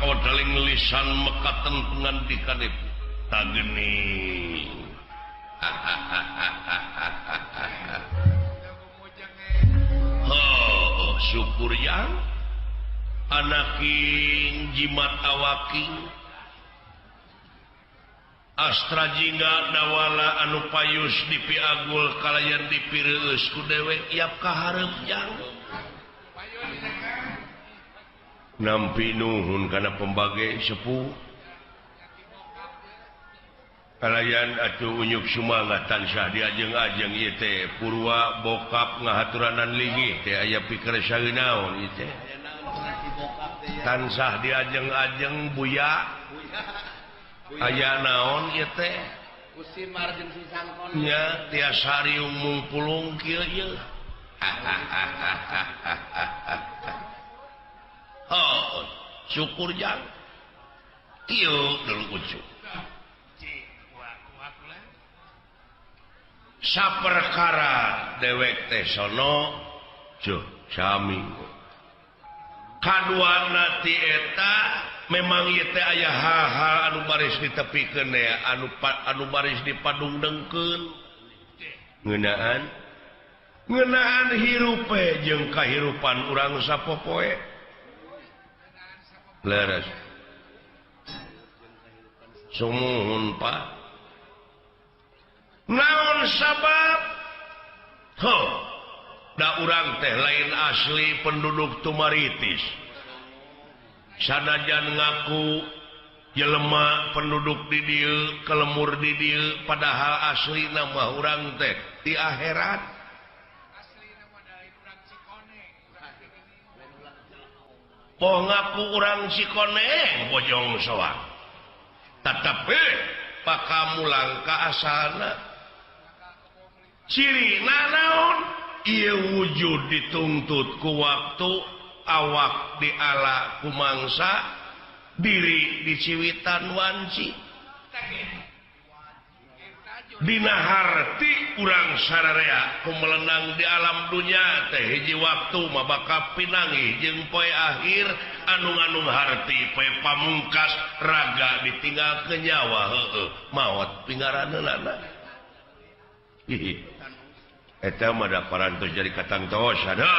kawadaling lisan mekaten pengandikanipun tageni. Oh, syukur yang anaking jimat awaking Astra jingga dawala anu payus dipiagul kalayan dipireueus ku dewek iap kahareup jang. Nampi nuhun kana pembage sepuh. Kalayan atuh unyuk sumangat tansah diajeng-ajeng ieu teh purwa bokap ngahaturanan linggih teh aya pikir saeunaon ieu teh. Tansah diajeng-ajeng buya. Aya naon ieu teh Kusimar jeung si Sangkon nya tiasa riung mungpulung kieu ieu. Oh, syukur jang. Kieu dulu ucu. Saperkara dewek teh sono juh sami. Kaduana ti eta memang ieu teh aya hal-hal anu baris ditepikeun anu baris dipadungdengkeun. Ngeunaan hirupe jeung kahirupan urang sapopoe. Leres. Sumuhun Pak. Naon sabab? Heuh. Da urang teh lain asli penduduk Tumaritis. Sanajan ngaku jelema penduduk di dieu, kelemur di dieu, padahal asli nama urang teh di akhirat. Poh ngaku urang Cikoneng Bojong Soang. Tetapi pakamulang ka asalna. Ciri naon? Ieu wujud dituntut ku waktu, awak diala ku mangsa, diri diciwitan wanci. Dina harti urang sararea ku melenang di alam dunya teh hiji waktu mah bakal pinanggih jeung poe akhir anu nganung harti poe pamungkas raga ditinggal ke nyawa heueuh maot pingaraneunana. Hihi. Eta mah da parantos jadi katangtos ada.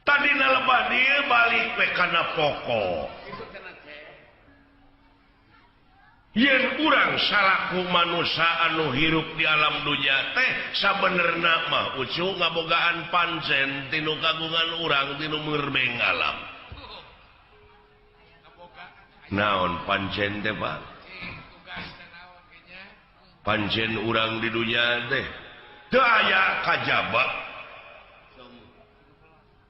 Tadina lebah dieu balik we kana pokok. Yen urang salaku manusia anu hirup di alam dunya teh sabenerna mah ucu ngabogaan pancen tinu kagungan urang tinu merbeng alam. Naon pancen teh Pak? Pancen urang di dunya teh teu aya kajaba.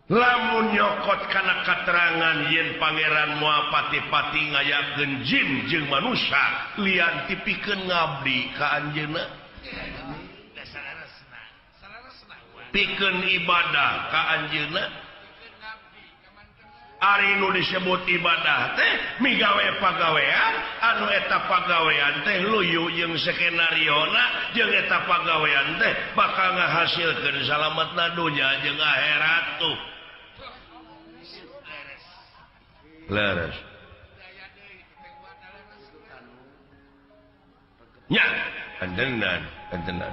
Lamun nyokot kana katerangan yen pangeran moal pati-pati ngayakeun jin jeung manusia lian tipikeun ngabdi ka anjeunna, pikeun ibadah ka anjeunna. Ari nu disebut ibadah teh migawe pagawean anu eta pagawean teh luyu jeung skenariona jeung eta pagawean teh bakal ngahasilkeun salametna dunya jeung akhirat tuh. Leres. Nya, antenan, antenan.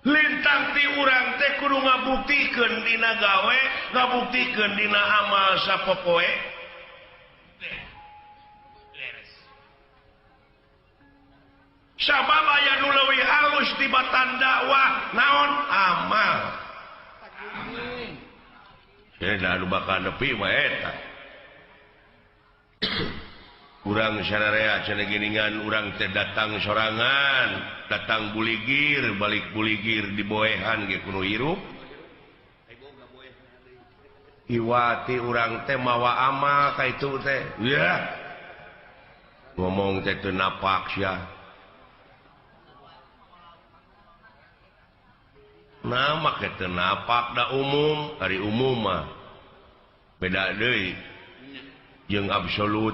Lintang ti urang teh kudu ngabuktikeun dina gawe, ngabuktikeun dina amal sapopoe. Sabab aya nu leuwih halus tibatan dakwah, naon amal. Anu bakal nepi mah eta. Urang sararea cenah geuningan urang teh datang sorangan, datang buligir, balik buligir diboehan ge kudu hirup. Iwati urang teh mawa amal ka itu teh. Yah. Ngomong teh teu napak sia. Nah, make teu napak da umum, ari umum mah beda deui jeung absolut.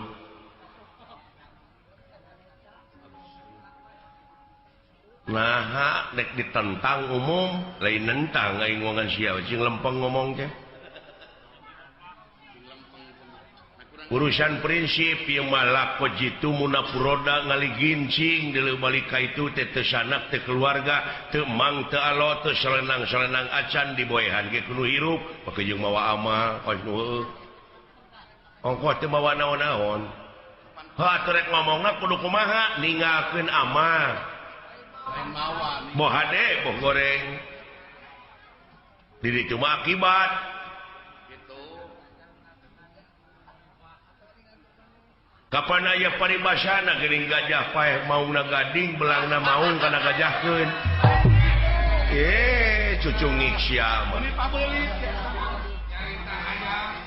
Nah, dek ditentang umum, lain nentang aing ngomongan sia cing lempeng ngomong teh. Urusan prinsip ieu mah lako jitu munafuroda ngaligincing deuleu balik ka itu teh teu sanak teu keluarga teu mang teu alo teu selenang-selenang acan diboehan ge kudu hirup pake jeung mawa amal kos nu heueuh. Ongkoh teu mawa naon-naon. Heuh atuh rek ngomongna kudu kumaha ninggalkeun amal. Boh hade boh goreng. Di ditu mah akibat. Kapan aya paribasana geuning gajah paeh maungna gading belangna maung kana gajahkeun. Cucungik sia mah.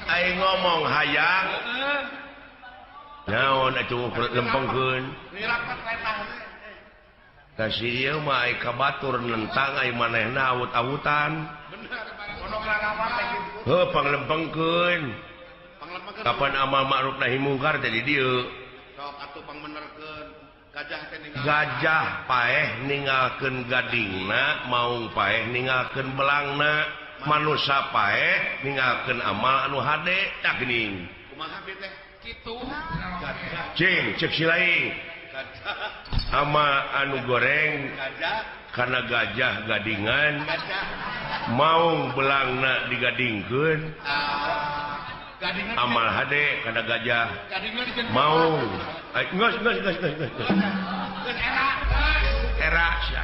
Aing ngomong hayang. Naon atuh lempengkeun. Kasih ieu mah ai ka batur nentang ai manehna awut-awutan. Heuh panglempengkeun. Kapan amal ma'ruf nahi mungkar jadi dieu. Sok atuh pangbenerkeun gajah teh ninggal. Gajah paeh ninggalkeun gadingna, maung paeh ninggalkeun belangna, manusa paeh ninggalkeun amal anu hade tah geuning. Kumaha bi teh? Kitu. Cing ceuk si lain. Ama anu goreng gajah kana gajah gadingan, gajah maung belangna digadingkeun. Amal hade kana gajah mau geus geus geus geus geus era sia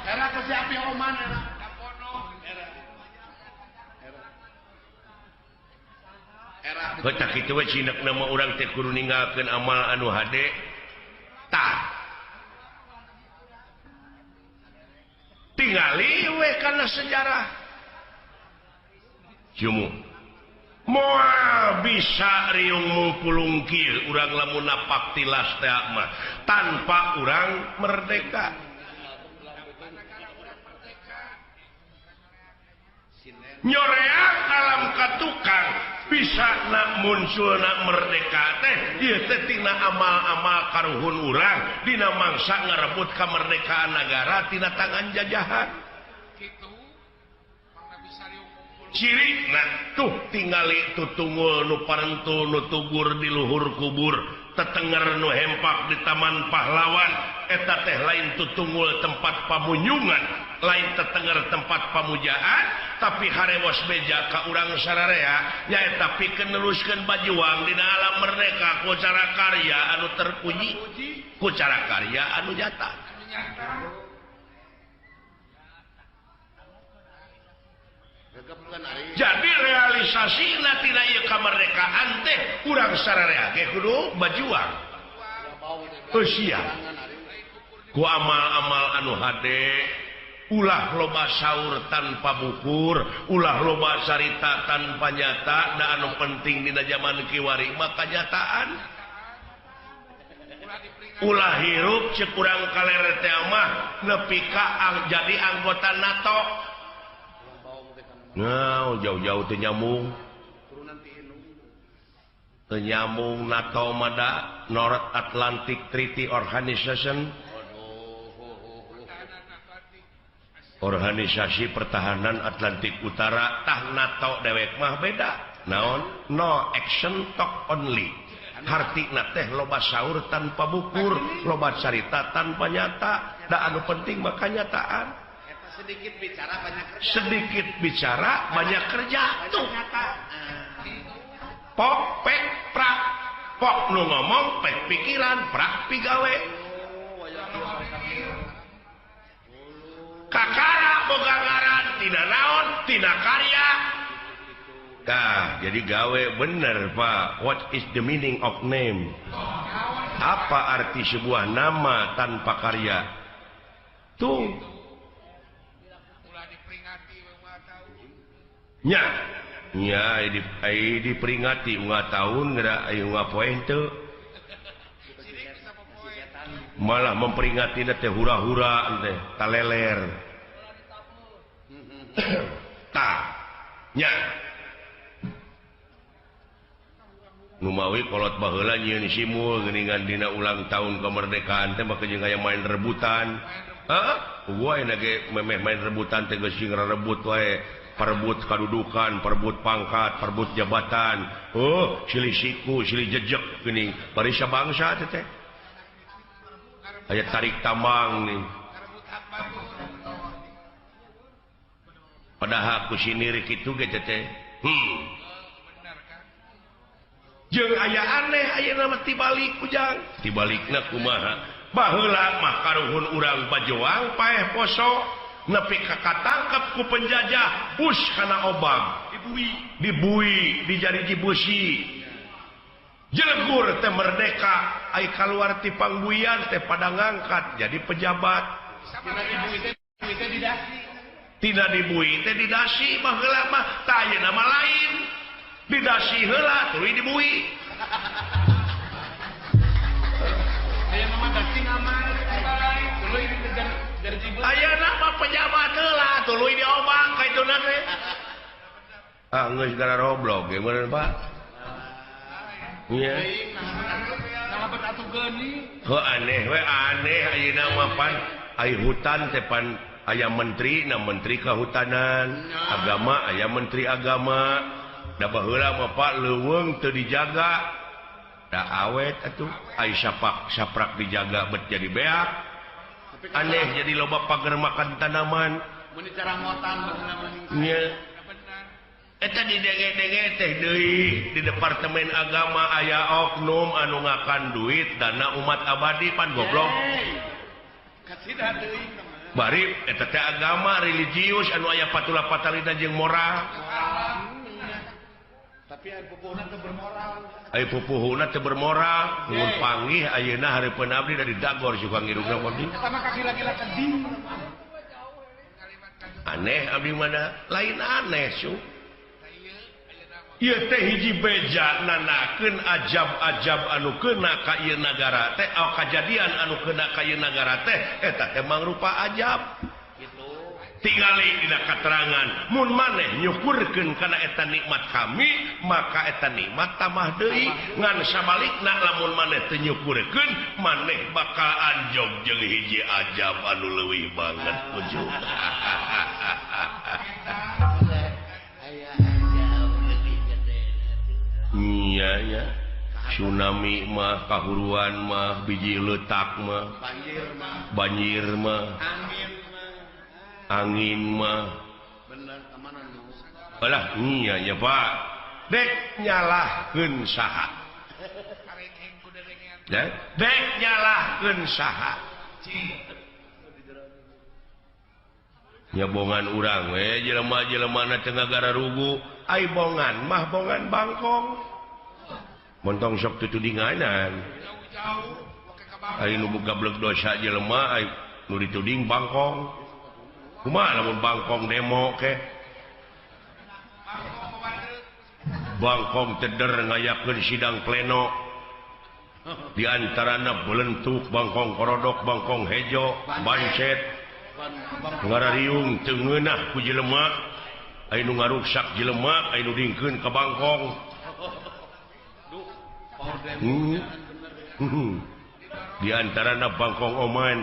era ku si api oman era era era tah kitu we cinekna mah urang teh kudu ninggalkeun amal anu hade tah tingali we kana sejarah Jumu moal bisa riung mungpulung kieu urang lamun napak tilas teh mah tanpa urang merdeka. Nyoreang alam katukang bisa nak munculna merdeka teh ieu teh tina amal-amal karuhun urang dina mangsa ngarebut kamerdekaan nagara tina tangan jajahan. Ciri nah tuh tingali tutungul nu parentul nu tugur di luhur kubur tetenger nu hempak di taman pahlawan eta teh lain tutungul tempat pamunyungan lain tetenger tempat pamujaan tapi harewos beja ka urang sararea nyaeta pikeun neruskeun bajuang dina alam merdeka ku cara karya anu terpuji ku cara karya anu nyata. Jadi realisasina tina ieu kamerdekaan teh urang sararea ge kudu bajuang. Eusia ku amal-amal anu hade ulah loba saur tanpa bukur, ulah loba carita tanpa nyata, da anu penting dina jaman kiwari mah kanyataan. Ulah hirup ceuk urang kaler teh mah nepi ka jadi anggota NATO. Nah, jauh-jauh teu nyambung. Teu nyambung NATO mada North Atlantic Treaty Organization. Organisasi Pertahanan Atlantik Utara tah NATO dewek mah beda. Naon? No action talk only. Hartina teh loba saur tanpa bukur, loba carita tanpa nyata. Da anu penting mah kanyataan. Sedikit bicara banyak kerja. Sedikit bicara banyak kerja tuh. Pok pek prak. Pok nu ngomong pek pikiran prak pigawe. Kakara boga ngaran tina naon tina karya. Tah, jadi gawe bener Pak. What is the meaning of name? Apa arti sebuah nama tanpa karya? Tuh. Nya, nya diperingati unga tahun geura aya unga poe henteu. Malah memperingati teh hura-hura teh taleler. Tah, nya. Numawi kolot baheula nyieun simul geuningan dina ulang tahun kemerdekaan teh make jeung aya main rebutan. Heeh, gua ayeuna ge memeh main rebutan teh geus sing rebut wae, perebut kadudukan, perebut pangkat, perebut jabatan. Oh, silih siku, silih jejek geuning barisa bangsa teh teh. Aya tarik tambang nih. Padahal ku sinir kitu ge teh. Jeung aya aneh ayeuna mah tibalik ujang. Tibalikna kumaha? Baheula mah karuhun urang bajoang paeh poso nepi ka katangkep ku penjajah bus kana obang. Dibui, dijariji busi. Jelegur teh merdeka, ai kaluar ti pangbuian teh pada ngangkat jadi pejabat. Tidak dibui teh didasi baheula mah tah ayeuna mah lain. Didasi heula tuluy dibui. Ayeuna mah dasi aman tuluy dikejar jibu. Ayeuna mah pejabat heula tuluy diobang ka ituna teh. Ah geus gara roblok ge meureun Pak. Iya. Nah atuh geuning. Heuh aneh we aneh ayeuna mah pan ai hutan teh pan aya menteri na menteri kehutanan, agama aya menteri agama. Da baheula mah Pak leuweung teu dijaga. Da awet atuh ai sapak saprak dijaga bet jadi beak. Aneh jadi loba pager makan tanaman. Mun dicarangotan baheula mah. Nya. Eta didenge-denge teh deui di departemen agama aya oknum anu ngakan duit dana umat abadi pan goblok. Kasida deui. Bari eta teh agama religius anu aya patula patalina jeung moral. Tapi ai pupuhna teu bermoral. Ai pupuhna teu bermoral, mun panggih ayeuna hareupeun abdi dari dagor suka ngirungna abdi. Eta mah kagila-gila keding. Aneh abdi mana? Lain aneh su. Ieu teh hiji beja nanakeun ajab-ajab anu keuna ka ieu nagara teh, kajadian anu keuna ka ieu nagara teh eta teh mangrupa ajab. Tingali dina katerangan mun maneh nyukurkeun kana eta nikmat kami maka eta nikmat tambah deui ngan sabalikna lamun maneh teu nyukurkeun maneh bakal anjog jeung hiji ajab anu leuwih banget ujung. Iya ya, tsunami mah kahuruan mah biji letak mah banjir mah angin mah bener kemana nu alah iya ya Pak dek nyalahkeun saha dek nyalahkeun saha nyabongan urang we jelema-jelemana teu ngagararugu ai bongan mah bongan bangkong montong sok tutudinganan ai nu gablek dosa jelema ai nu dituding bangkong kumaha lamun bangkong demo ke bangkong teder ngayakeun sidang pleno di antarana belentuk bangkong korodok bangkong hejo bancet ngarariung teu ngeunah ku jelema aya nu ngaruksak jelema aya nu dingkeun ka bangkong di antarana bangkong oman.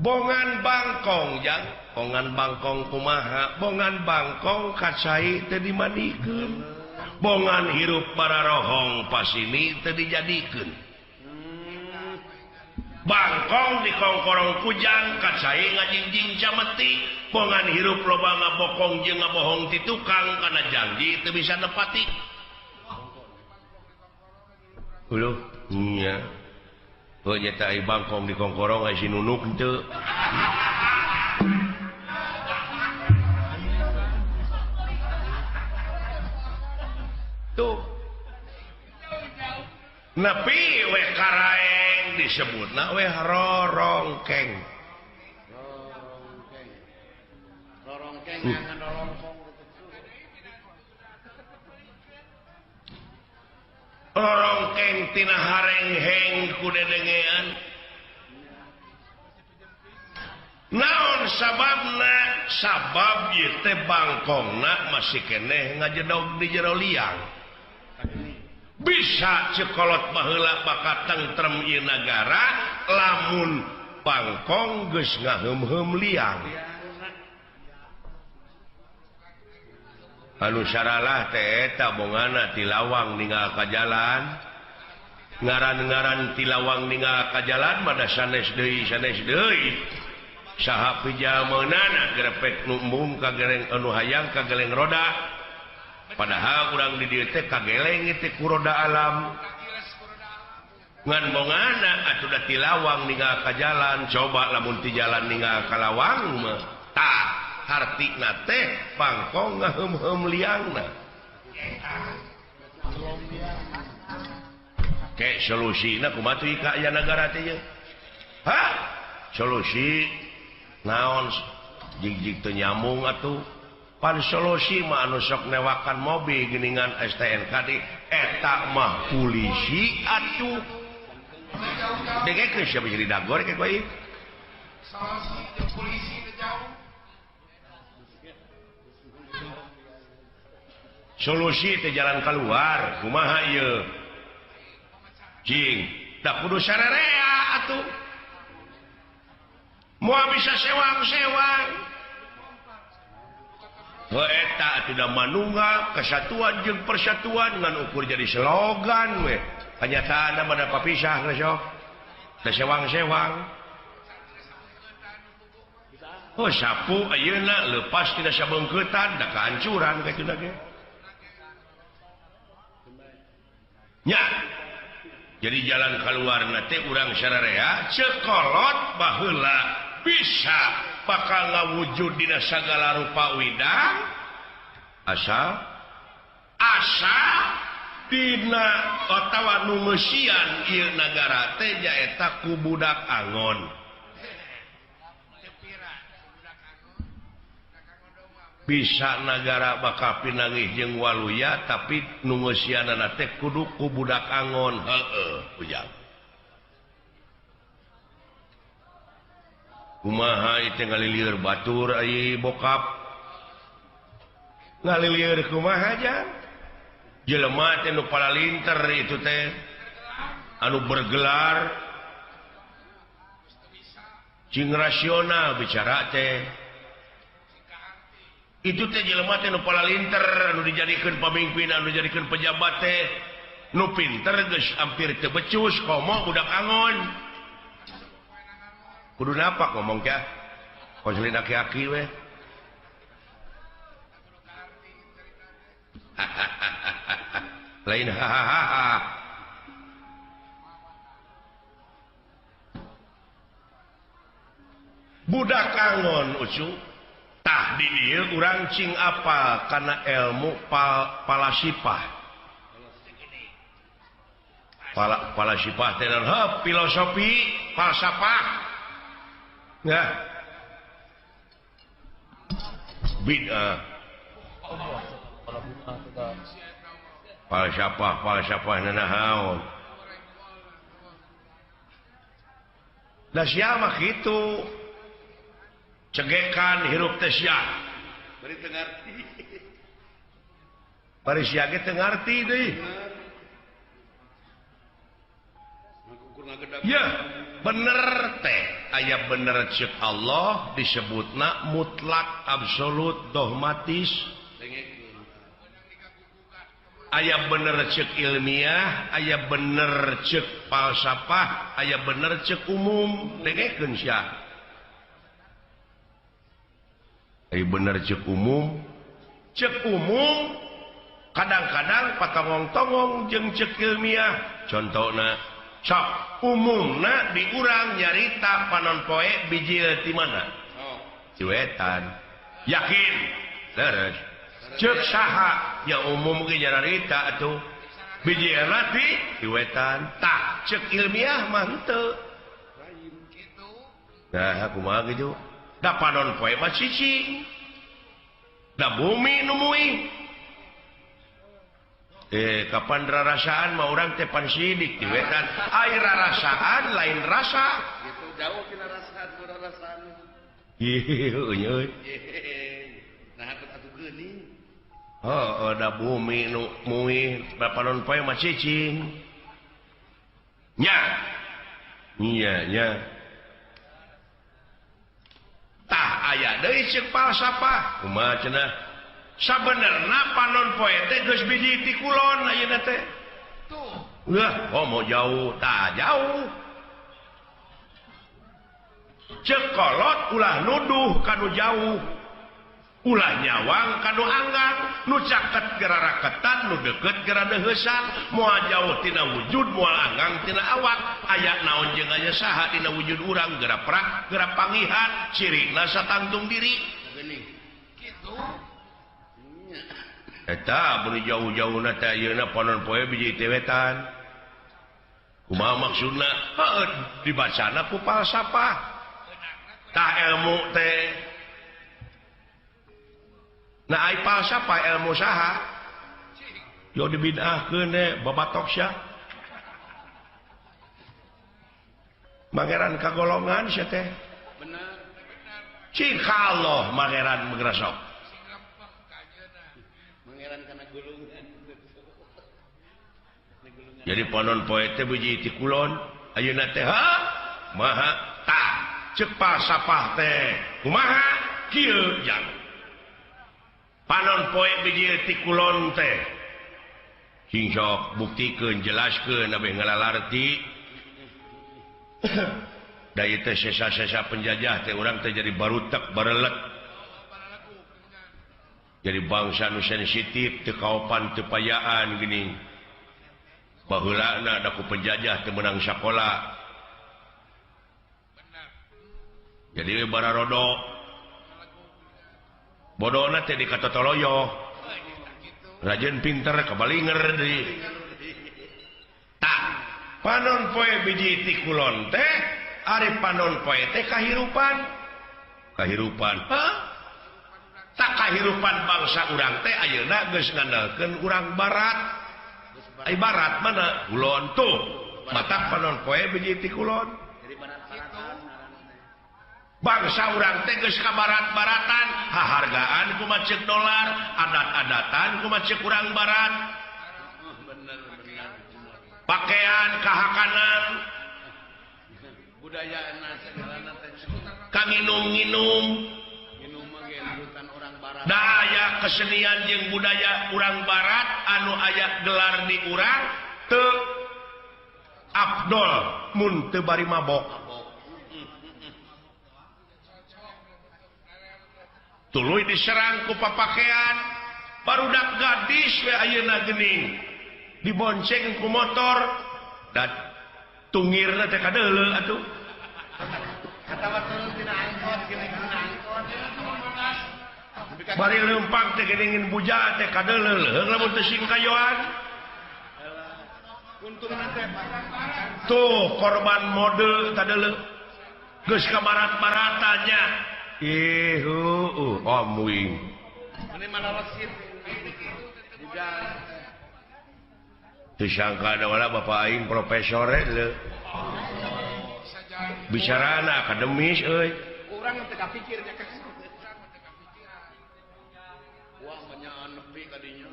Bongan bangkong jang bongan bangkong kumaha bongan bangkong kacai teu dimandikeun bongan hirup para rohong pasini teu dijadikeun bangkong dikongkorong kujang kacai ngajingjing cameti bongan hirup loba ngabokong jeung ngabohong ti tukang kana janji teu bisa nepati. Uluh nya heuh nya ai bangkong dikongkorong ai si nunuk teu. Tuh nepi we karaeng disebutna we rorongkeng. Rorongkeng. Rorongkeng ngan rorongkong. Rorongkeng tina harengheng ku dedengean. Naon sababna Sabab ieu teh bangkongna masih keneh ngajedog di jero liang. Bisa cekolot baheula bakal tentrem ieu nagara lamun bangkong geus ngaheum-heum liang. Anu saralah teh eta bongana ti lawang ninggal ka jalan. Ngaran-ngaran ti lawang ninggal ka jalan mah da sanes deui sanes deui. Saha pijameunana grepek nu embung ka gereng anu hayang ka geleng roda. Padahal urang di dieu teh kageleng teh ku roda alam. Ngan bongana atuh da ti lawang ninggal ka jalan, coba lamun ti jalan ninggal ka lawang mah tah hartina teh bangkong ngaheum-heum liangna. Ke solusina kumaha tuh ka aya nagara teh ye? Hah? Solusi naon jig-jig teu nyambung atuh. Pan solusi mah anu sok newakan mobil geuningan STNK di eta mah polisi atuh. Dengekeun sia bisa didagor ke koe. Solusi jeung polisi teh jauh. Solusi teh jalan keluar kumaha ieu? Cing, da kudu sarerea atuh. Moal bisa sewang-sewang. Eta tidak manunggal kesatuan jeung persatuan ngan ukur jadi slogan we. Kanyataanna mah da papisah geus sok. Teh sewang-sewang. Oh sapu ayeuna leupas tina sabeungkeutan da kahancuran kitu ge. Nya. Jadi jalan keluarna teh urang sararea cekolot baheula bisa bakal ngawujud dina sagala rupa widang asal asa dina otawa nu ngeusian ieu nagara teh nyaeta ku budak angon. Bisa nagara bakal pinanggih jeung waluya tapi nu ngeusianana teh kudu ku budak angon. Heueuh ujang. Kumaha ieu ngalilieur batur ai bokap. Ngalilieur kumaha jang? Jelema teh nu palalinter itu teh anu bergelar cing rasional bicara teh. Itu teh jelema teh nu palalinter anu dijadikeun pamimpin anu dijadikeun pejabat teh nu pinter geus hampir teu becus komo budak angon. Kudu napak ngomong kah? Konselin aki-aki weh. Lain hahaha. Budak angon ucu. Tah di dieu urang cing apa kana ilmu palasipah. Palasipah teh filosofi, falsafah. Ya. Bid'ah. Falsafah, falsafah nanahaon. Da sia mah kitu. Cegekan hirup teh sia. Bari teu ngarti. Bari sia ge teu ngarti deui. Ya, bener teh aya bener ceuk Allah disebutna mutlak absolut dogmatis. Aya bener ceuk ilmiah, aya bener ceuk falsafah, aya bener ceuk umum. Dengekeun sia. Aya bener ceuk umum. Ceuk umum kadang-kadang patongong-tongong jeung ceuk ilmiah. Contona sok umumna di urang nyarita panon poe bijil di mana? Oh. Ciwetan. Yakin. Leres. Ceuk saha ya umum ge nyarita atuh. Bijilna di ciwetan. Tah ceuk ilmiah mah henteu. Nah, kumaha kitu? Da panon poe mah cicing. Da bumi nu muih. Kapan rarasaan mah urang teh pan sidik di wetan. Ai rarasaan lain rasa. Gitu jauh tina rasaan ku rarasaan. Ieu euy. Nah atuh geuning. Heuh, da bumi nu muih panon poe mah cicing. Nya. Iya nya. Tah aya deui ceuk falsafah. Kumaha cenah? Sabenerna panon poe teh geus biji ti kulon ayeuna teh. Tuh. Wah, oh mau jauh, tah jauh. Ceuk kolot ulah nuduh kanu jauh. Ulah nyawang kanu anggang, nu caket gera raketan, nu deukeut gera deuheusan, moal jauh tina wujud, moal anggang tina awak, aya naon jeung aya saha dina wujud urang gera prak, gera pangihan, cirina satangtung diri. Geuning. Kitu. Eta beuh jauh-jauhna teh ayeuna panon poe biji teh wetan. Kumaha maksudna? Heuh, dibacana ku falsafah. Tah ilmu teh. Nah ai falsafah ilmu saha? Yo dibid'ahkeun teh babatok sia. Pangeran kagolongan sia teh. Bener. Cik Allah pangeran mengresok. Pangeran kana gulungan. Jadi panon poe teh biji ti kulon, ayeuna teh ha maha tah ceuk falsafah teh. Kumaha kieu jang. Panon poe biji ti kulon teh. Sing sok buktikeun jelaskeun abeh ngalalarti. Da ieu teh sesa-sesa penjajah teh urang teh jadi barutek barelet. Jadi bangsa nu sensitif teu kaopan teu payaan gini. Baheulana da ku penjajah teu meunang sakola. Jadi bararodo. Bodona teh dikatotoloyo. Rajin pinter kabalinger deui. Tah, panon poe biji ti kulon teh, ari panon poe teh kahirupan. Kahirupan. Hah? Tak kahirupan bangsa urang teh ayeuna geus ngandalkeun urang barat. Ai barat mana? Kulon tuh. Matak panon poe biji ti kulon. Bangsa urang teh geus ka barat-baratan, hahargaan kumaha ceuk dolar, adat-adatan kumaha ceuk urang barat. Pakaian kahakanan, budayana segalana teh kanginum-nginum. Da aya kesenian jeung budaya urang barat anu aya gelar di urang teu afdol mun teu bari mabok. Tuluy diserang ku papakean barudak gadis we ayeuna geuning dibonceng ku motor dan tungirna teh kadeuleu atuh. Katawa turun tina angkot geuning angkot. Bari leumpang teh geuning buja teh kadeuleu leuheung lamun teu singkayoan. Untungna teh tuh korban mode tadeuleu geus ka barat-baratanya. Ih, amuing. Ini mana lesit? Teu sangka da wala bapak aing profesor leuh. Bicarana akademis euy. Urang teu kapikir nya ka. Wah, menyaan nepi ka dinya.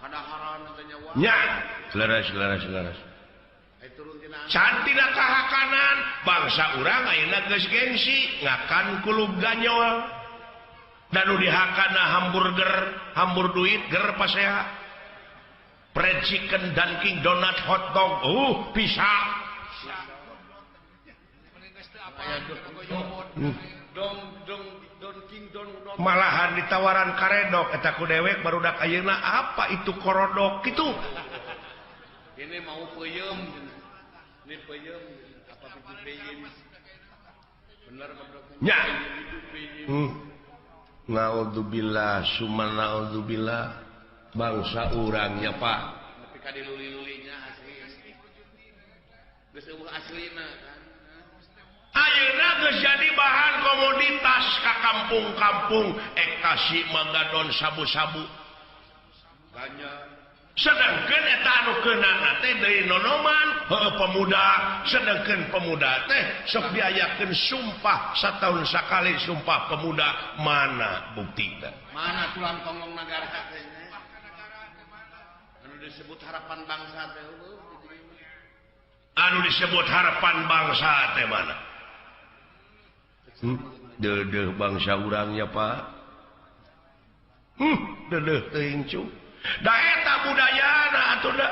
Kadaharan teh nya wah. Nya, leres leres leres. Cantina kahakanan bangsa urang ayeuna geus gengsi ngakan kulub ganyol dan nu dihakana hamburger hambur duit ger pasea fried chicken Dunkin Donut hotdog bisa malahan ditawaran karedok eta ku dewek barudak ayeuna apa itu korodok kitu. Ini mau peuyeum. Ini peuyeum apa itu peuyeum? Bener nya. Naudzubillah summa naudzubillah bangsa urangnya Pak. Tapi ka diluli-lulinya asli. Geus eueuh aslina kan. Ayeuna geus jadi bahan komoditas ka kampung-kampung ekasi magadon sabu-sabu. Banyak. Sedangkan eta anu keunana teh deui nonoman heueuh pemuda, sedangkan pemuda teh sok diayakeun sumpah sataun sakali sumpah pemuda, mana buktina? Mana tulang tonggong nagara teh? Anu disebut harapan bangsa teh eueuh. Anu disebut harapan bangsa teh mana? Deudeuh bangsa urangnya Pak. Deudeuh teuing cu. Da eta budayana atuh da.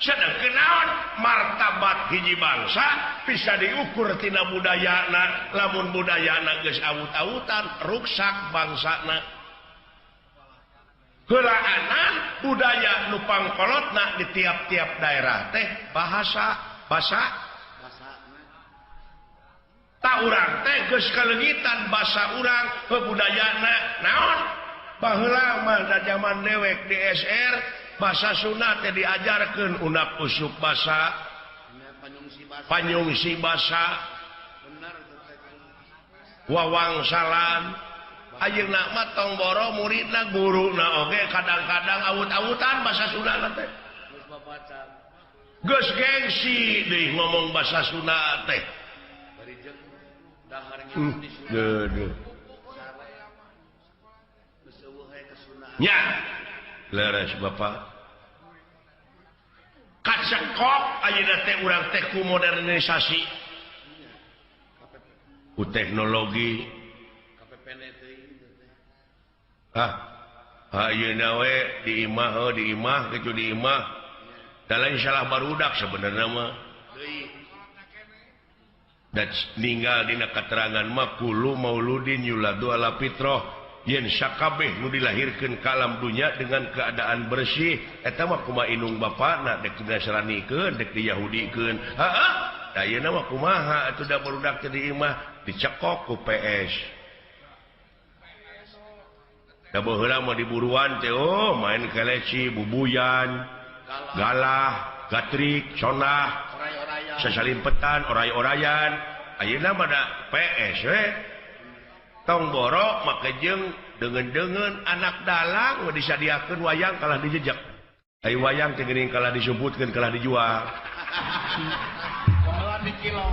Sedengkeun naon martabat hiji bangsa bisa diukur tina budayana. Lamun budayana geus awut-awutan ruksak bangsana. Heulaanan budaya nu pangkolotna di tiap-tiap daerah teh bahasa basa tak urang teh geus kaleungitan basa urang budayana naon. Baheula mah da zaman dewek di SR bahasa Sunda teh diajarkeun unak usuk basa panyungsi basa wawangsalan. Ayeuna mah tong boro muridna guruna oge kadang-kadang awut-awutan bahasa Sunda teh. Geus gengsi deui ngomong bahasa Sunda teh. Deudeuh. Nya leres Bapak. Kacekok ayeuna teh urang teh ku modernisasi. Ku teknologi. Ah, ayeuna we di imah heuh di imah kitu di imah. Da lain salah barudak sebenarnya mah. Da ninggal dina katerangan mah kullu mauludin yuladu ala fitrah. Yen sakabeh nu dilahirkeun ka alam dunya dengan keadaan bersih eta mah kumaha indung bapana dek dinasranikeun dek diyahudikeun. Heeh, da ayeuna mah kumaha atuh da barudak teh di imah dicekok ku PS. Da baheula mah diburuan teh oh main keleci, bubuyan, galah, gatrik, conah, sasalimpetan, oray-orayan. Ayeuna mah da PS we. Tong borok make jeung deungeun-deungeun anak dalang we disadiakeun wayang kalah dijejek. Ai wayang teh geuning kalah disebutkeun kalah dijual. Gamelan di kilo.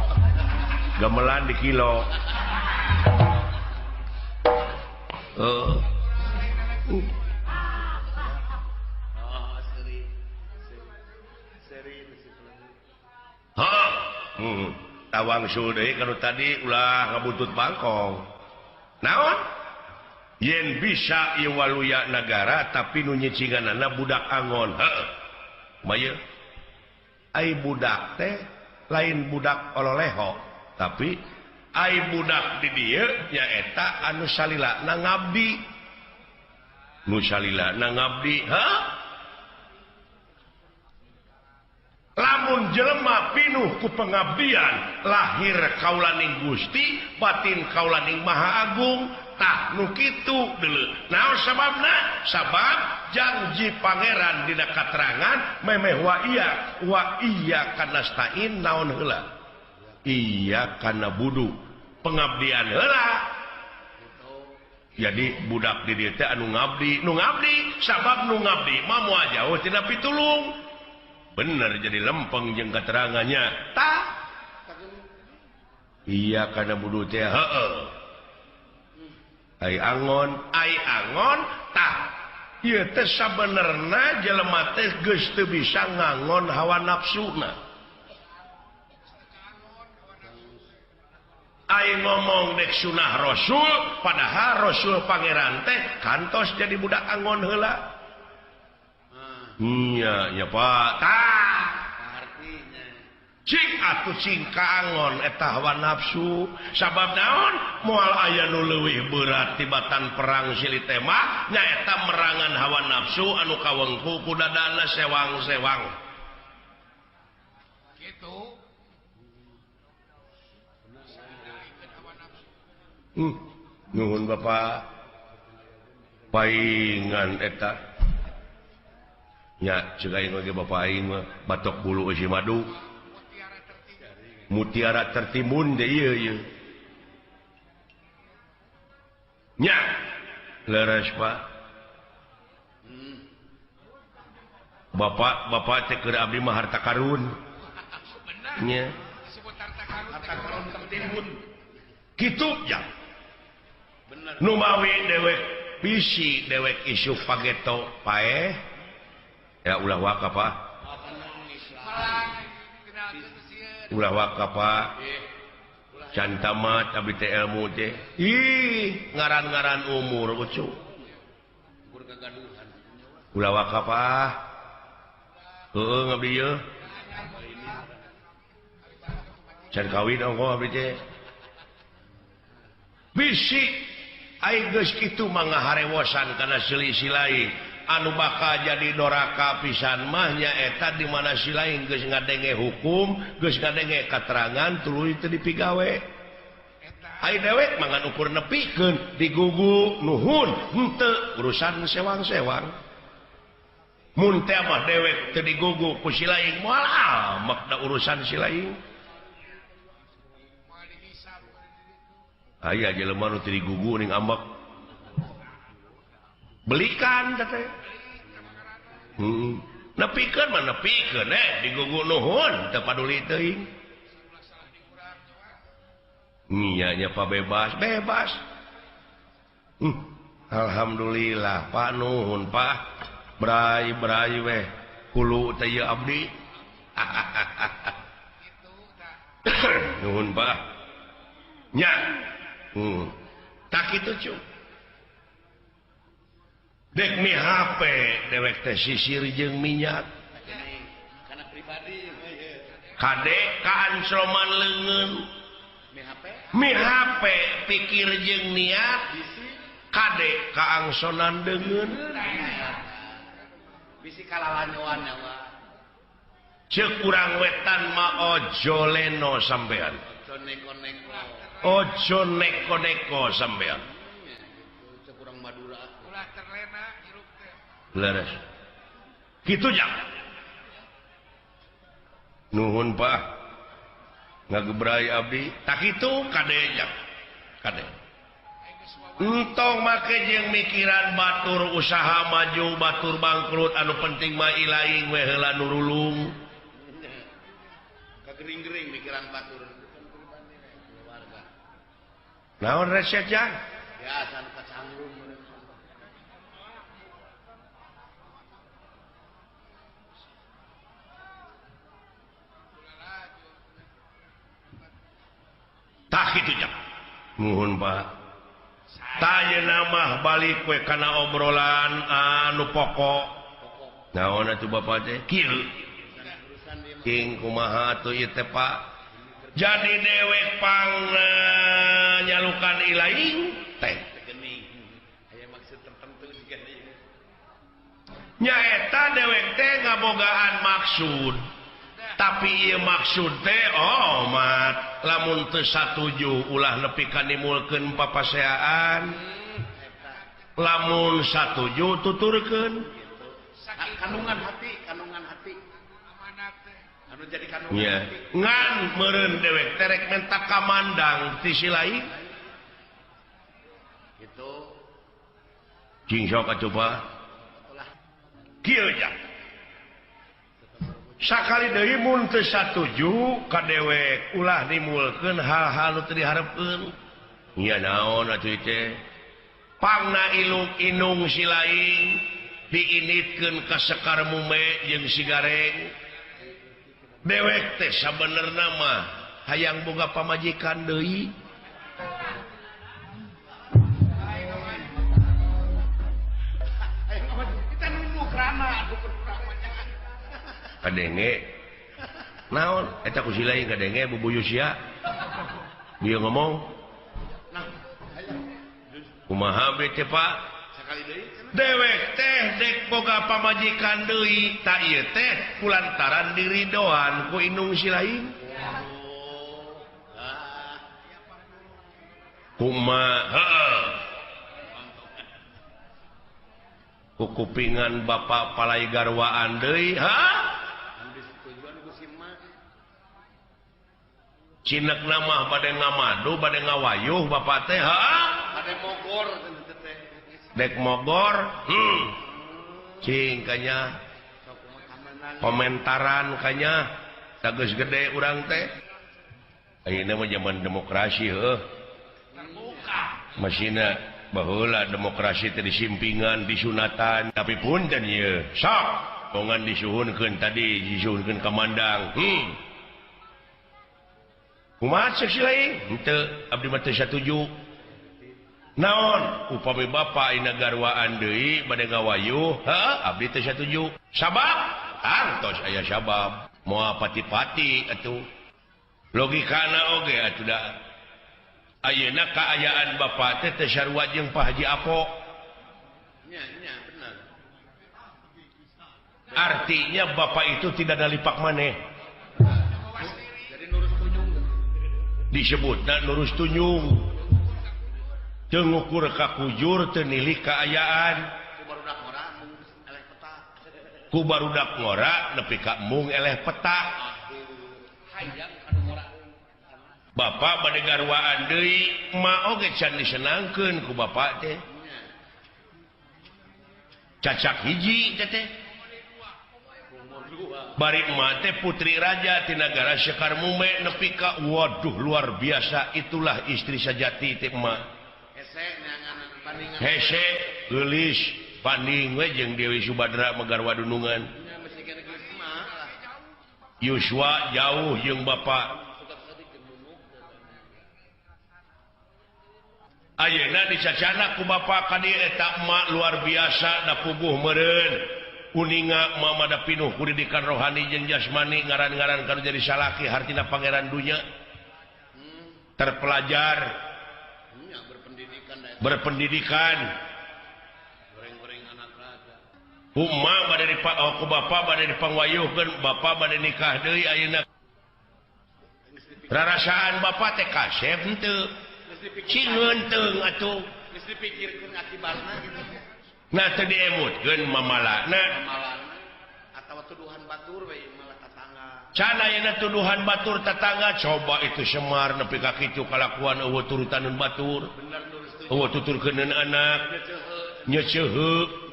Gamelan di kilo. Tawang deui kanu tadi ulah ngabuntut bangkong. Naon? Yen bisa ieu waluya nagara tapi nu nyicinganana budak angon. Heeh. Kumaha? Ai budak teh lain budak ololeho, tapi ai budak di dieu nyaeta anu salilana ngabdi. Nu salilana ngabdi, heuh? Lamun jelema pinuh ku pengabdian lahir kaulaning Gusti batin kaulaning Maha Agung tah nu kitu deuleu. Naon sababna? Sabab janji pangeran dina katerangan memeh wa iya kanastain naon heula? Iya kana budu pengabdian heula. Jadi budak di dieu teh anu ngabdi, nu ngabdi sabab nu ngabdi mah moal jauh tina pitulung. Bener jadi lempeng jeung keterangannya. Tah. Iya kana budu teh heueuh. Ai angon tah. Ieu teh sabenerna jelema teh geus teu bisa ngangon hawa nafsuna. Ai ngomong dek sunah Rasul, padahal Rasul pangeran teh kantos jadi budak angon heula. Iya, ya Pak. Tah. Artinya cing atuh cing kaangon eta hawa nafsu. Sabab naon? Moal aya nu leuwih berat tibatan perang silih tema nyaeta merangan hawa nafsu anu kawengku ku dadana sewang-sewang. Kitu. Nuhun Bapak. Paingan eta. Ya, cek aing oge Bapak aing mah batok bulu eusi madu. Mutiara tertimbun deh ieu ieu. Nya, leres Pak. Bapak bapak teh keur abdi mah harta karun. Nya. Kitu ya. Nu mawi dewek bisi dewek isu pageto paeh. Ya ulah waka Pak. Ulah waka Pak. Can tamat abdi teh ilmu teh. Ih, ngaran-ngaran umur ucu. Ulah waka Pak. Heueuh ngabdi ieu. Can kawin ongkoh abdi teh. Bisi ai geus kitu mah ngaharewosan kana selisih lain. Anu bakal jadi doraka pisan mah nyaeta di mana si lain geus ngadenge hukum, geus ngadenge katerangan tuluy teu dipigawe. Ai dewek mah ngan ukur nepikeun digugu nuhun henteu urusan sewang-sewang. Mun teh mah dewek teu digugu ku si lain moal amak da urusan si lain. Aya jelema nu teu digugu ning ambek. Belikan teh. Nepikeun mah nepikeun digugu nuhun teu paduli teuing. Nya nya Pak bebas, bebas. Alhamdulillah Pak nuhun Pak. Brai-brai weh hulu teh ieu abdi. Nuhun Pak. Nya. Tak kitu cu. Dek mi HP dewek teh sisir jeung minyak. Kade kaansroman leungeun. Mi HP pikir jeung niat. Kade kaangsonan deungeun. Bisi kalalanyoan nyawa. Ceuk urang wetan mah ojo leno sampean. Ojo neko-neko. Ojo neko-neko sampean. Ceuk urang Madura. Ulah terlena hirup teh. Leres. Kitu jang. Nuhun Pak. Ngagebrai abdi. Tak kitu kade jang. Kade. Entong make jeung mikiran batur usaha maju batur bangkrut anu penting mah ilaing we heula nurulung. Kagering-gering mikiran batur. Naon resep jang? Ya anu kacangrum. Tah kitu jang. Nuhun Pak. Tanya mah balik we kana obrolan anu pokok. Naon atuh bapak teh? Kieu. King kumaha atuh ieu teh Pak? Jadi dewek pang nyalukan ilaing teh. Nyaeta dewek teh ngabogaan maksud. Tapi ieu maksud teh omat lamun teu satuju ulah nepi ka nimulkeun papaseaan. Lamun satuju tuturkeun. Kandungan hati, kandungan hati. Anu jadi kandungan hati. Ngan meureun dewek teh rek menta kamandang ti si lain. Gitu. Cing sok atuh Pak. Kieu jang. Sakali deui mun teu satuju ka dewek ulah nimulkeun hal-hal nu teu diharepkeun. Nya naon atuh teh? Pangna ilung inung si lain diinitkeun ka sekar mume jeung si gareng. Dewek teh sabenerna mah hayang boga pamajikan deui. Kita nunduk rana kadenge naon eta ku si lain kadenge bubuyu sia dia ngomong kumaha be teh Pak dewek teh dek boga pamajikan deui ta ieu teh kulantaran diridoan ku indung si lain kumaha ku kupingan bapak palai garwaan deui ha cinek nama bade ngamadu bade ngawayuh bapak teh ha bade mogor teh dek mogor cing kanya Komentaran kanya geus gede urang teh. Ayeuna mah zaman demokrasi heuh. Masina baheula demokrasi teh disimpingan, disunatan, tapi punten ieu. Sok bongan disuhunkeun tadi, disuhunkeun ka mandang. Kumaha cek si lain? Henteu, abdi mah teu satuju. Naon upami bapa ina garwaan deui bade ngawayuh, heuh abdi teu satuju. Sabab artos aya sabab. Moal pati-pati atuh. Logikana oge atuh da. Ayeuna kaayaan bapa teh teu sarua jeung Pak Haji Apo. Nya nya bener. Artinya bapak itu tidak ada lipak maneh. Jadi nurus tunjung. Disebutna nurus tunjung. Teu ngukur ka kujur, teu nilih kaayaan. Ku barudak ngora nepi ka mung eleh peta. Bapak bade garwaan deui, ma oge can disenangkeun ku bapak teh. Cacak hiji teh teh. Bari emak teh putri raja ti nagara Sekar Mume nepi ka waduh luar biasa, itulah istri sejati teh emak. Hese geulis banding we jeung Dewi Subadra megarwa dunungan. Yuswa jauh jeung bapak. Ayeuna dicacana ku bapak ka dieu eta emak luar biasa da puguh meureun. Uninga mama da pinuh ku didikan rohani jeung jasmani ngaran-ngaran kanu jadi salaki hartina pangeran dunya. Terpelajar, berpendidikan. Uma bade ku bapa bade dipangwayuhkeun, bapa bade nikah deui ayeuna. Rarasaan bapa teh kasep henteu. Cingeun teung atuh. Geus dipikirkeun akibatna gitu. Nah teu diemutkeun mamalana. Atawa tuduhan batur we malah tatangga. Can ayeuna tuduhan batur tatangga coba itu Semar nepi ka kitu kalakuan eueuh turutaneun batur. Eueuh tuturkeuneun anak. Nyeceuheu.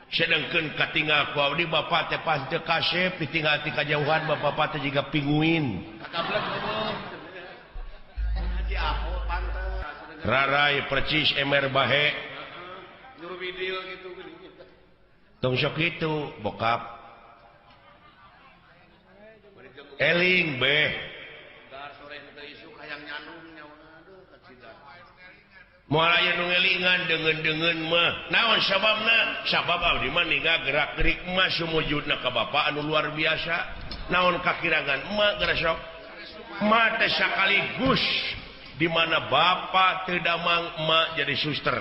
Sedangkan katinggal ku abdi bapa teh pas teu kasep ditinggal ti kajauhan bapa teh jiga pinguin. Rarai percis emer bahe. Tong sok kitu bokap. Eling beh. Moal aya nu ngelingan deungeun-deungeun mah. Naon sababna? Sabab abdi mah ninggal gerak-gerik mah sumujudna ka bapa anu luar biasa. Naon kakirangan emak geura sok. Emak teh sakaligus di mana bapa teu damang emak jadi suster.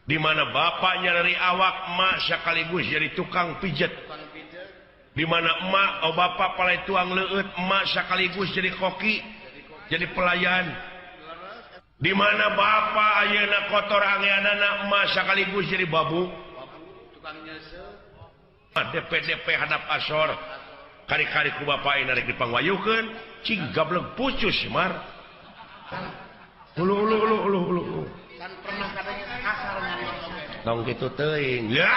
Di mana bapa nyari awak emak sekaligus jadi tukang pijet. Di mana emak oh bapa palai tuang leueut emak sekaligus jadi koki, jadi pelayan. Di mana bapa ayeuna kotor angeanana emak sekaligus jadi babu. DP-DP hadap asor kari-kari ku bapa ayeuna rek dipangwayuhkeun cing gableng pucus Mar. Ulu ulu ulu ulu ulu. Kan pernah katanya kasar nyarios oge. Tong kitu teuing. Ya.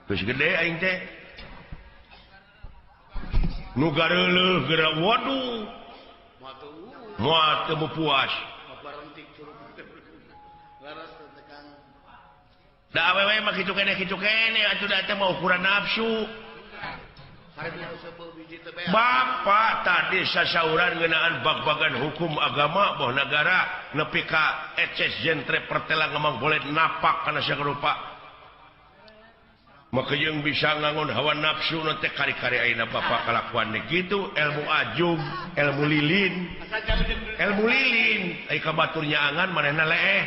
Geus gede aing teh. Nu gareuleuh geura waduh. Moal teu puas. Da awewe mah kitu keneh atuh da teh mah ukuran nafsu. Bapak tadi sasauran ngeunaan bag-bagan hukum agama boh nagara nepi ka eces jentre pertela ngemang boleh napak kana sarupa. Maka jeung bisa ngangon hawa nafsu nu teh kari-kari ayeuna bapak kalakuan teh kitu ilmu ajum, ilmu lilin. Ilmu lilin ai ka batur nyaangan manehna leeh.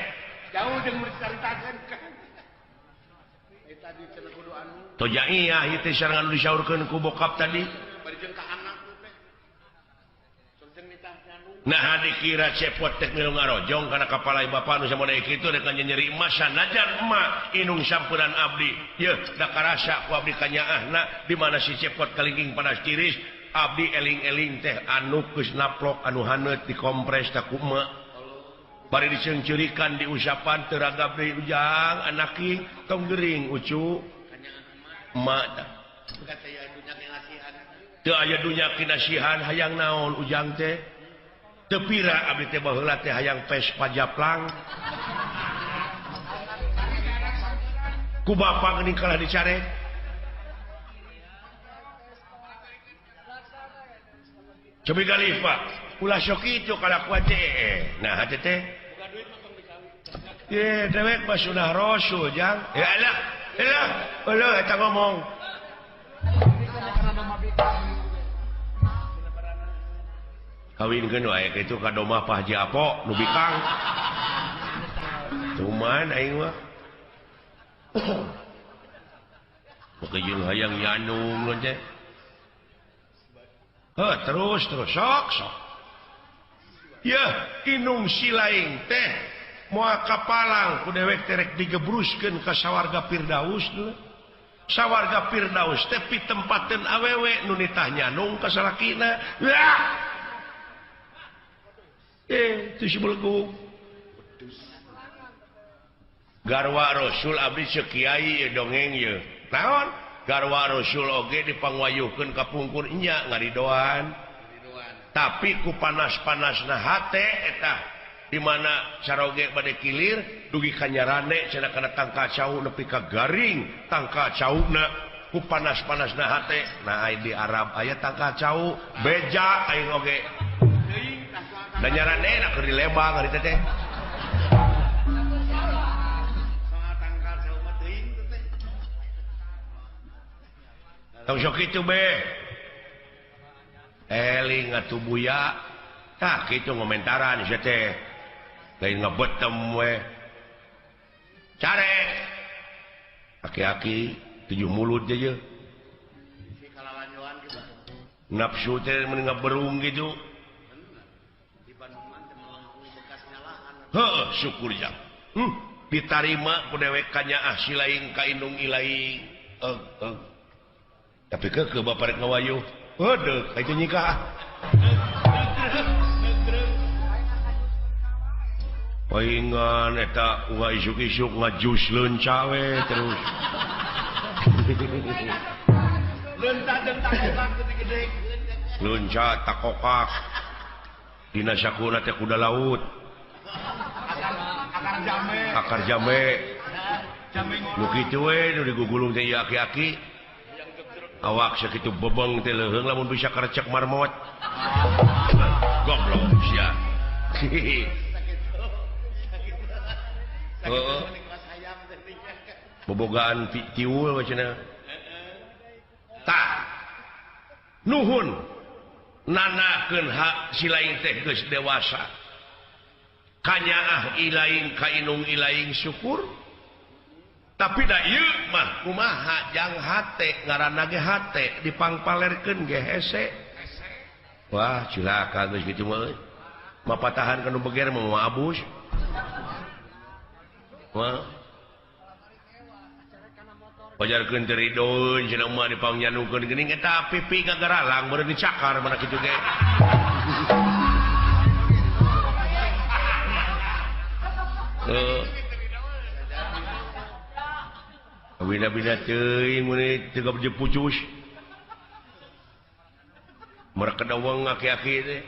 Jauh jeung dicaritakeun kan. Ai tadi cenah kudu anu. Toja iya ieu teh sarangan nu disaurkeun ku bokap tadi. Bari jeung ka anak teh. Jeung nitah nyanu. Nah dikira cepot teh milu ngarojong kana kapalai bapa nu samoda kitu rek nyeri emas sanajan emak inung sampuran abdi. Yeuh da karasa ku abdi kanyaahna di mana si cepot kalingking panas tiris abdi eling-eling teh anu geus naplok anu haneut dikompres ta ku emak. Bari diceungceurikan diusapan teu ragap deui ujang anaki tong gering ucu. Emak tah. Teu aya dunya kinasihan hayang naon ujang teh. Teu pira abdi teh baheula teh hayang Vespa japlang. Ku bapa geuning kalah dicare. Cobi galih Pak, ulah sok kitu kalakuan teh. Nah hate teh. Ye dewek mah sunah rasul jang. Ya elah, elah, eueuh eta ngomong. Kawinkeun wae kitu ka domah Pak Haji Apo nu bikang. Cuman aing mah poke jeung hayang nyanung teh. Heuh terus terus sok sok. Yeuh inung silaing teh moal kapalang ku dewek teh rek digebruskeun ka sawarga Firdaus dulu. Sawarga Firdaus teh pitempateun awewe nu nitah nyanung ka salakina. Wah. Itu si belegug. Garwa Rasul abdi ceuk kiai dongeng ye. Naon? Garwa Rasul oge dipangwayuhkeun ka pungkur nya ngaridoan. Tapi ku panas-panasna hate eta di mana caroge bade kilir dugi ka nyarane cenah kana tangka cau nepi ka garing tangka cauna ku panas-panasna hate. Nah di Arab aya tangka cau beja aing oge. Da nyarane na keur di Lembang ari teh. Tong sok kitu be. Eling atuh buya. Tah kitu ngomentaran sia teh. Lain ngebetem we. Carek. Aki-aki tujuh mulut teh ye. Nafsu teh mun ngaberung gitu. Heuh syukur jang. Ditarima ku dewek kanyaah silaing ka indung ilaing. Tapi keukeuh bapak rek ngawayuh. Heudeuk ka itu nyikah. Paingan eta uga isuk-isuk ngajus leunca we terus. Leunca jeung takokak gede-gede. Leunca takokak. Dina sakuna teh kuda laut. Akar jambe. Akar jambe. Nu kitu we nu digugulung teh ieu aki-aki. Awak sakitu bebeng teh leuheung lamun bisa karecek marmot. Goblok sia. Heeh. Bobogaan tiul we cenah. Tah. Nuhun nanakeun hak silaing teh geus dewasa. Kanyaah ilaing ka inung ilaing syukur. Tapi da ieu mah kumaha jang hate ngaranna ge hate dipangpalerkeun ge hese. Wah cilaka geus kitu mah euy. Mapatahan kana beger mah moal abus. Wah. Pajarkeun teu ridoeun cenah mah dipangnyandungkeun geuning eta pipi gagaralang beureun dicakar mana kitu ge. Bina-bina teuing mun teu gabje pucus. Mereka dawang aki-aki teh.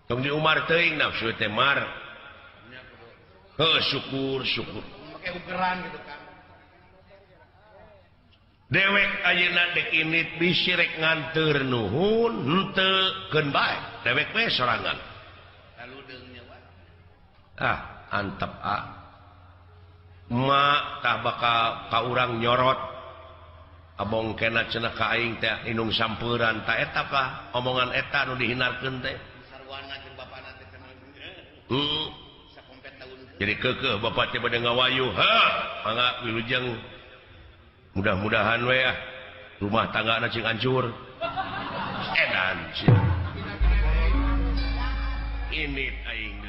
Tong di Umar teuing nafsu teh mar. Heuh syukur syukur. Make ugeran gitu kan. Dewek ayeuna dek init bisi rek nganteur nuhun henteu keun bae. Dewek we sorangan. Ah, antep ah. Mak tah bakal ka urang nyorot. Abong kena cenah ka aing teh indung sampeuran ta eta kah omongan eta nu dihinarkeun teh. Sarwana jeung bapana teh cenah. Heeh. Jadi keukeuh bapak teh bade ngawayuh. Heuh, mangga wilujeng. Mudah-mudahan we ah rumah tanggana cing hancur. Edan sia. Ini aing